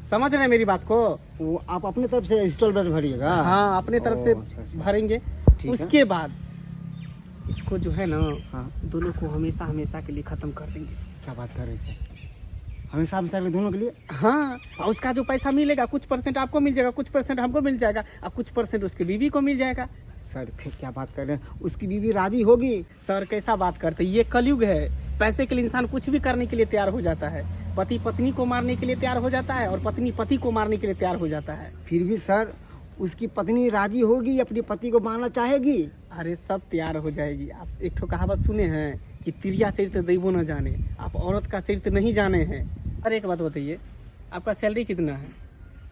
समझ रहे हैं मेरी बात को? वो आप अपने तरफ से इंस्टॉलमेंट भरिएगा? हाँ, अपने तरफ से ओ, अच्छा, अच्छा। भरेंगे। ठीक है। उसके बाद इसको जो है ना, दोनों को हमेशा हमेशा के लिए खत्म कर देंगे। क्या बात कर रहे थे? हमेशा हमेशा के लिए दोनों के लिए? हाँ, और उसका जो पैसा मिलेगा, कुछ परसेंट आपको मिल जाएगा, कुछ परसेंट हमको मिल जाएगा और कुछ परसेंट उसकी बीवी को मिल जाएगा। सर, फिर क्या बात कर रहे हैं? उसकी बीवी राजी होगी? सर, कैसा बात करते हैं? ये कलयुग है, पैसे के लिए इंसान कुछ भी करने के लिए तैयार हो जाता है। पति पत्नी को मारने के लिए तैयार हो जाता है और पत्नी पति को मारने के लिए तैयार हो जाता है। फिर भी सर, उसकी पत्नी राजी होगी? अपने पति को मारना चाहेगी? अरे, सब तैयार हो जाएगी। आप एक ठो कहावत सुने हैं कि तिरिया चरित्र दैवो न जाने। आप औरत का चरित्र नहीं जाने हैं। अरे, एक बात बताइए, आपका सैलरी कितना है?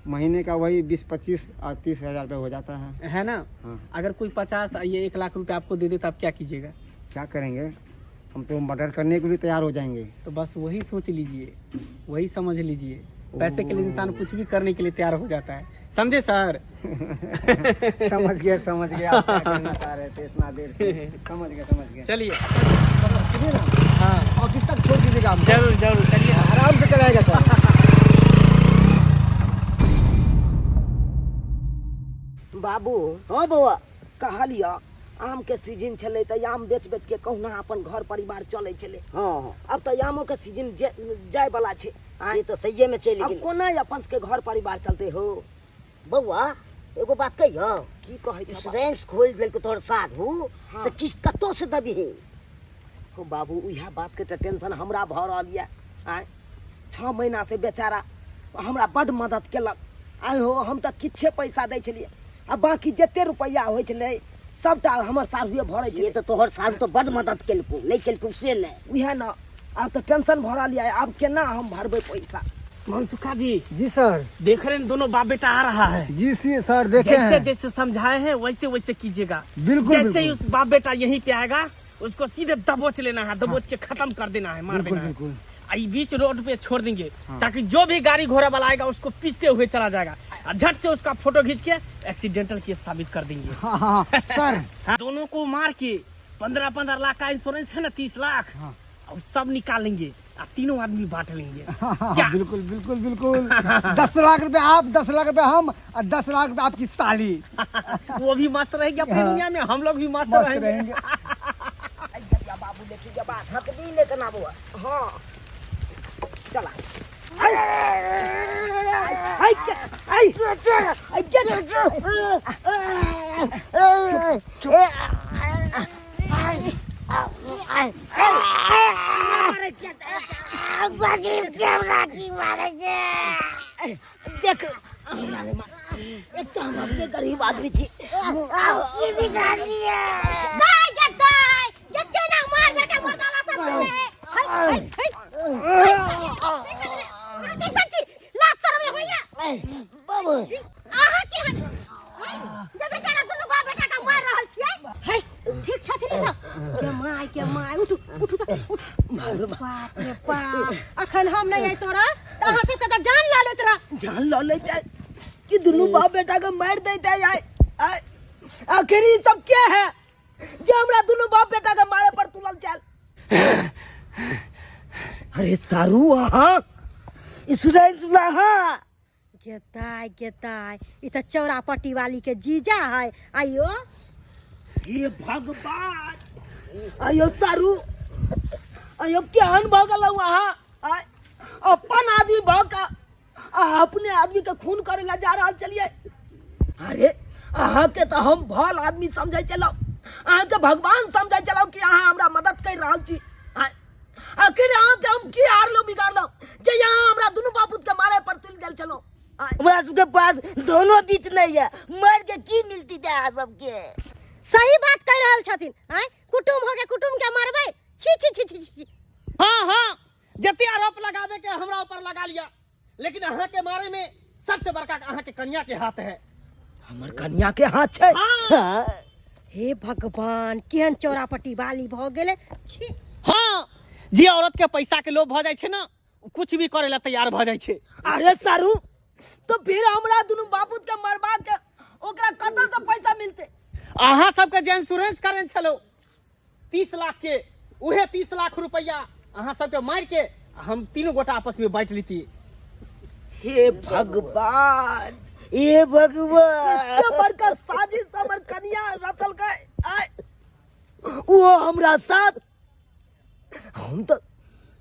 महीने का वही 20, 25 और 30 हज़ार रुपये हो जाता है। है ना? हाँ। अगर कोई 50 या 1 लाख रुपए आपको दे दे तो आप क्या कीजिएगा? क्या करेंगे? हम तो मर्डर करने के लिए तैयार हो जाएंगे। तो बस वही सोच लीजिए, वही समझ लीजिए। पैसे के लिए इंसान कुछ भी करने के लिए तैयार हो जाता है, समझे सर? समझ गए, समझ गए। आप क्या करना चाह रहे थे इतना देर से, समझ गए, समझ गए। चलिए। सुनिए ना। हाँ। ऑफिस तक छोड़ दीजिएगा हमको। जरूर जरूर, चलिए। आराम से चलाएगा सर। बाबू। हाँ बौआ। कहलिअ, आमके सीजन छलै तऽ आम बेच बेच के कहुना अपन घर परिवार चलै छलै। हाँ हाँ अब तऽ आमोके सीजन जाय वाला छै आँय? से तऽ सहिए में चलि अब गेल। कोना अपन सबके घर परिवार चलते हो? बौआ, एगो बात कहियो? की कहै छ? इंश्योरेंस खोल देलको तोहर साढ़ू से किस्त कतौ से देबही? हो बाबू, उएह बातके तऽ टेंशन हमरा भऽ रहल यऽ आँय। 6 महीना से बेचारा हमरा बड्ड मदद केलक आइ हो। हम तऽ किछे पैसा दै छलियै आ बाँकी जते रुपैआ होइ छलै, सभटा हमर साढ़ुए भरै से छलै। तऽ तोहर साढ़ू तऽ बड्ड मदद केलको, नहि केलको से नहि। उएह ने, आब तऽ टेंशन भऽ रहल यऽ, आब केना हम भरबै पैसा? मनसुखा जी। जी सर। देख रहे हैं, दोनों बाप बेटा आ रहा है। जी सी सर, देखे जैसे हैं। जैसे समझाए हैं, वैसे वैसे कीजिएगा। बिल्कुल, जैसे ही बिल्कुल। उस बाप बेटा यहीं पे आएगा, उसको सीधे दबोच लेना है, दबोच के खत्म कर देना है, मार बिल्कुल, देना है। बिल्कुल। आ ई बीच रोड पे छोड़ देंगे ताकि जो भी गाड़ी घोड़ा वाला आएगा, उसको पीसते हुए चला जाएगा और झट से उसका फोटो खींच के एक्सीडेंटल केस साबित कर देंगे। हाँ हाँ हाँ, सर। हाँ, दोनों को मार के 15-15 लाख का इंश्योरेंस है ना, 30 लाख, और सब निकालेंगे और तीनों आदमी बांट लेंगे। हाँ, क्या? बिल्कुल बिल्कुल बिल्कुल। 10 लाख रुपए आप, 10 लाख रुपए हम और 10 लाख रुपए आपकी साली। वो भी मस्त रहेगी अपनी दुनिया में, हम लोग भी मस्त, मस्त रहेंगे। रहेंगे। बाबू, लेके जबा। थकबी नहि केना बौआ? हाँ, चला। आई आई आई आई। देख, एक तऽ हम अपने गरीब आदमी छी। दाइ गे दाइ, ये केना मार देलकै मर्दावा सब के? है है है, कैसन छी? लाज शरम नहि होइया? बाबू। अहाँ केहन जे बेचारा दुनू बाप बेटा के मारि रहल छियै? है, ठीक छथिन ई सब? के माय, के माय, उठू उठू तऽ उठू। बाप रे बाप, अखन हम नहि मारि दैते आइ। आइ आखिर ई सब के है जे हमरा दुनू बाप बेटा के मारे पर तुलल चल? अरे सारू, अहाँ इंश्योरेंस वाला। हाँ। गेताय गेताय, ई तऽ चौरा पट्टी वाली के जीजा है। आइयो। हे भगवान! अयो सारू, अयो केहन भऽ गेलौ अहाँ? आय, अपन आदमी भऽ कऽ आ अपने आदमी के खून करे ला जा रहल चलिए। अरे अहाँके तऽ हम भल आदमी समझै छलहुँ, अहाँके भगवान समझै छलहुँ कि अहाँ हमरा मदद कर रहल छी। आय, आखिर अहाँके हम की हारलहुँ बिगाड़लहुँ जे यहाँ हमरा दुनू बापूत के मारे पर तुलि गेल छलहुँ? आय, हमरा सबके पास दोनों बीच नहीं है, मर के की मिलती है अहाँ सबके? सही बात कहि रहल छथिन। आँय, कुटुम्ब हो के कुटुम्ब के मारबै? छी छी छी छी छी। हाँ हाँ, जते आरोप लगावे के हमरा ऊपर लगा लिया, लेकिन अहाँ के मारे में सबसे बड़का अहाँ के कन्या के हाथ है। हमर कन्या के हाथ छै? हाँ। हे भगवान, केहन चौरापट्टी वाली भऽ गेलै, छी। हाँ, जे औरत के पैसा के लोभ भऽ जाइ छै ना, उ कुछ भी करे ला तैयार भऽ जाइ छै। अरे सारू, तो फिर हमरा दुनू बाबूत के मरबा के ओकरा कतऽ से पैसा मिलते? अहाँ सबके जे इंश्योरेंस करेन छलो 30 लाख के, उहे 30 लाख रुपया अहाँ सबके मार के हम तीनों गोटा आपस में बांट लेती। हे भगवान! हे भगवान! एते बड़का साजिश हमर कनिया रचलकै, आय वो हमरा साथ। हम तो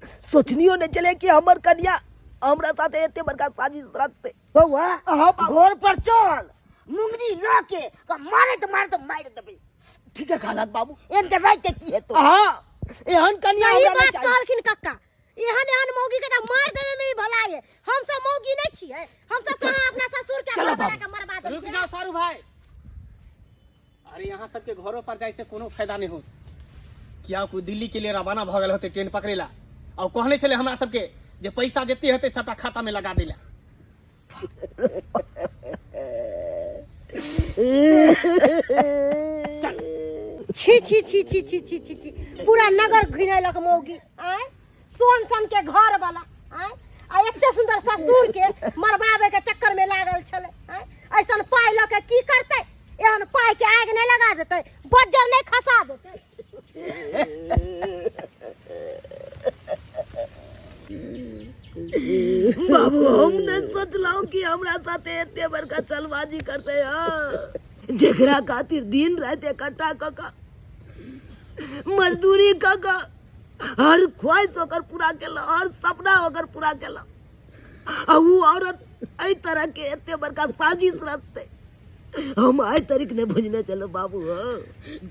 सोचनियो नहीं चले कि हमर कनिया हमरा साथ एते बड़का साजिश रचते। बौआ। हाँ, बाबू। घर पर चल, मुंगरी ल के मारे तो मारे तो मार देबै। ठीक है कहलक बाबू। इनके राख के की हेतौ? हाँ, एहन कनिया सही हमरा नहीं बात चाही। कहलखिन कक्का, एहन एहन मौगी के तऽ मार देवे में ही भलाई है। हम सब मौगी नहीं छियै, हम सब कहाँ अपना ससुर के चलो घर बना बाबू। के मरवा देबै। रुक जाओ सारू भाई, अरे यहाँ सबके घरों पर जाय से कोनो फायदा नहीं हो। किया कोई दिल्ली के लिए रवाना भऽ गेल होते ट्रेन पकड़ेला, और कहने छले हमरा सबके जे पैसा जते हेतै सबटा खाता में लगा देला। छी छी छी छी छी छी छी छी, पूरा नगर घिनेलक मौगी। आय, सोन सन के घर वाला, आय, आ एते सुंदर ससुर के मरबावे के चक्कर में लागल छलै। आय, ऐसन पाइ लऽ के की करतै? एहन पाइ के आगि नहि लगा देतै, बज्जर नहि खसा देतै? बाबू, हम नहीं सोचलहुँ कि हमरा साथे एते बड़का चलबाजी करते। हाँ, जेकरा खातिर दिन रात इकट्ठा क क मजदूरी क क हर ख्वाहिश ओकर पूरा केलहुँ, हर सपना ओकर पूरा केलहुँ, आ उ औरत एहि तरह के एते बड़का साजिश रचतै, हम आइ तरीक नहि बुझने छलहुँ बाबू। हो,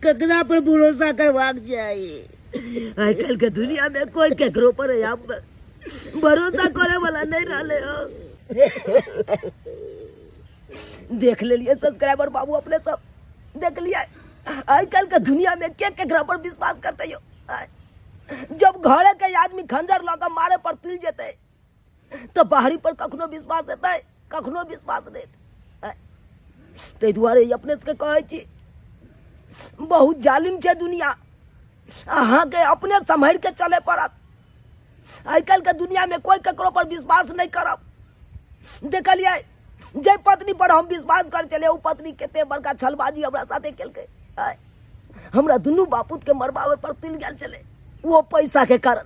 ककरा पर भरोसा करबाक चाही? आइ काल्हि के दुनिया में कोई केकरो पर आब भरोसा करे वाला नहीं रहले। हो, देख लेलिए सब्सक्राइबर बाबू, अपने सब देख लिया, आइ काल्हि के दुनिया में के केकरा पर विश्वास करते हो? आय, जब घरे के आदमी खंजर लऽ कऽ मारे पर तुलि जेतै तऽ बाहरी पर कखनो विश्वास हेतै? कखनो विश्वास नहि हेतै। आय, ताहि दुआरे ई अपने सबके कहै छी, बहुत जालिम छै दुनिया, अहाँके अपने सम्हरि के चले पड़त। आइ काल्हि के दुनिया में कोई ककरो पर विश्वास नहीं करब। देखलियै, जे पत्नी पर हम विश्वास कर चले, ओ पत्नी कते बड़का छलबाजी हमरा साथे केलकै। आय, हमरा दुनू बापूत के मरबावे पर तुलि गेल छलै वो पैसा के कारण।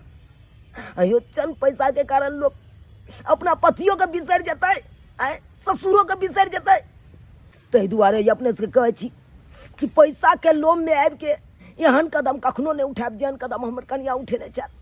अयो, चंद पैसा के कारण लोग अपना पतियो के बिसरि जेतै, आय ससुरो के बिसरि जेतै। ताहि दुआरे ई अपने सबके कहै छी कि पैसा के लोभ में आबि के एहन कदम कखनो नहि उठायब जेहन कदम हमर कनिया उठेने छल।